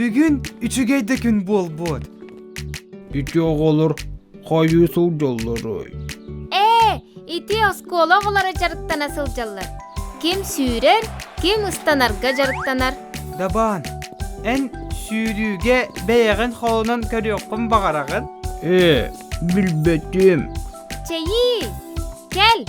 Бүгүн үчүгэй да күн буолбут. Ити оҕолор хайыы сылдьалларый? Ээ, ити оскуола оҕолоро дьарыктана сылдьаллар. Ким сүүрэр, ким ыстанарга дьарыктанар. Дабаан, эн сүүрүүгэ бэйэҕин холонон көрүөххүн баҕараҕын? Ээ, билбэтим. Чэйии, кэл!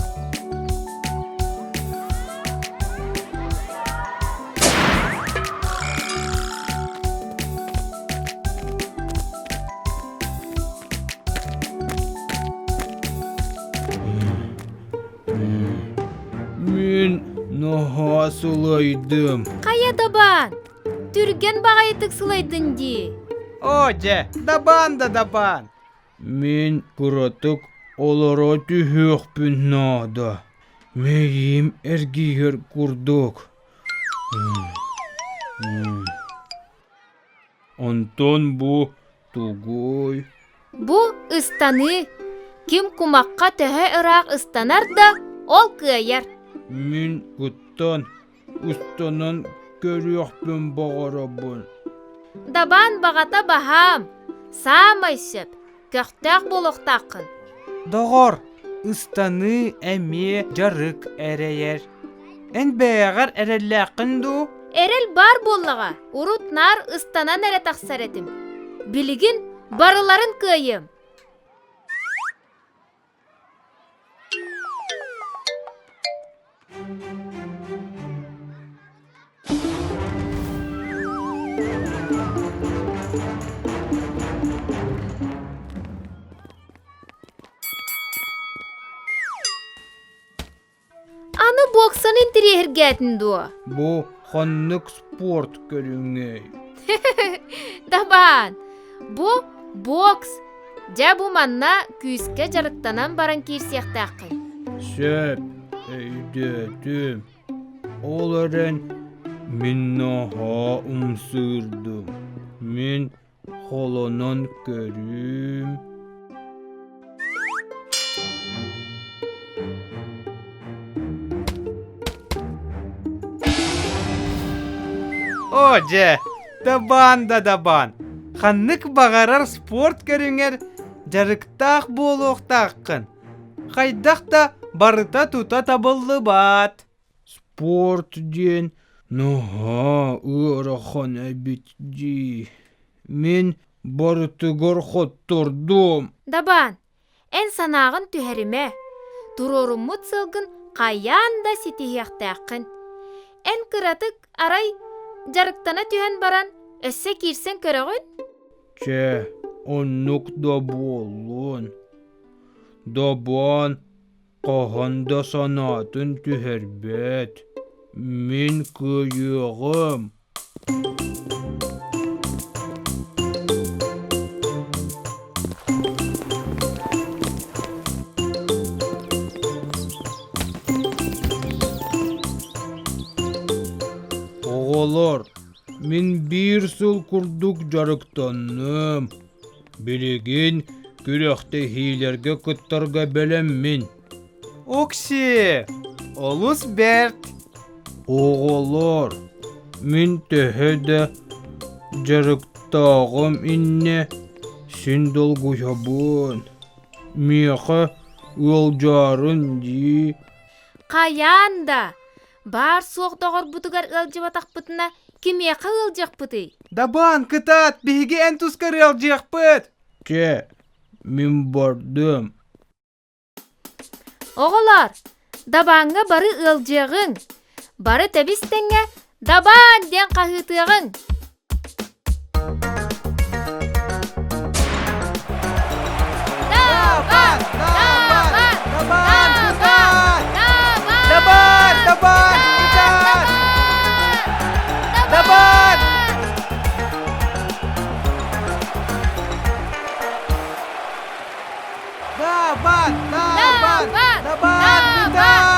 Мин наһаа сылайдым. Хайа дабаан? Түргэн баҕайытык сылайдын дии. Оо дьэ, дабаан да дабаан. Мин кыратык олоро түһүөхпүн наада. Мэйиим эргийэр курдук. Онтон бу тугуй? Бу ыстаныы. Ким кумахха төһө ыраах ыстанар да, ол кыайар. Мин кыттан, ыстанан көрүөхпүн баҕарабын. Дабаан баҕата баһаам. Саамай сөп. Көхтөөх буолуохтааххын. Доҕор, ыстаныы эмиэ дьарык эрэйэр. Эн бэйэҕэр эрэллээххин дуу? Эрэл баар буоллаҕа, урут наар ыстанан эрэ тахсар этим. Билигин барыларын кыайыам. Аны боксаны интэриэһиргээтин дуо? Бу ханнык спорт көрүҥүй? Дабаан, бу бокс. Дьэ бу манна күүскэ дьарыктанан баран киирсиэхтээххин. Сөп, өйдөөтүм. Ол эрэн мин наһаа ымсыырдым. Мин холонон көрүүм. Оо дьэ, дабаан да дабаан. Ханнык баҕарар спорт көрүҥэр дьарыктаах буолуохтааххын. Хайдах да барыта тута табыллыбат. Спорт диэн наһаа ыарахан эбит дии. Мин барытыгар хоттордум. Дабаан, эн санааҕын түһэримэ. Туруоруммут сыалгын хайаан да ситиһиэхтээххин. Эн кыратык арай дьарыктана түһэн баран өссө киирсэн көрөҕүн? Чэ, оннук да буоллун. Дабаан Хаһан да санаатын түһэрбэт, мин кыайыаҕым. Оҕолор, мин биир сыл курдук дьарыктанным. Билигин күрэхтэһиилэргэ кыттарга бэлэммин. Окси, олус бэрт. Оҕолор, мин төһө да дьарыктааҕым иннэ син долгуйабын. Миэхэ ыалдьаарын дии. Хайаан да Баар-суох доҕорбутугар ыалдьыбатахпытына, кимиэхэ ыалдьыахпытый? Дабаан, кытаат, биһиги эн тускар ыалдьыахпыт! Чэ, мин бардым. Оҕолор, Дабааҥҥа бары ыалдьыаҕыҥ. Бары тэбис-тэҥҥэ «Дабаан!» диэн хаһыытыаҕыҥ. Дабаан! Дабаан! Дабаан! Кытаат! Дабаан! Дабаан! Кытаат! Дабаан! Дабаан! Дабаан! Дабаан! Кытаат!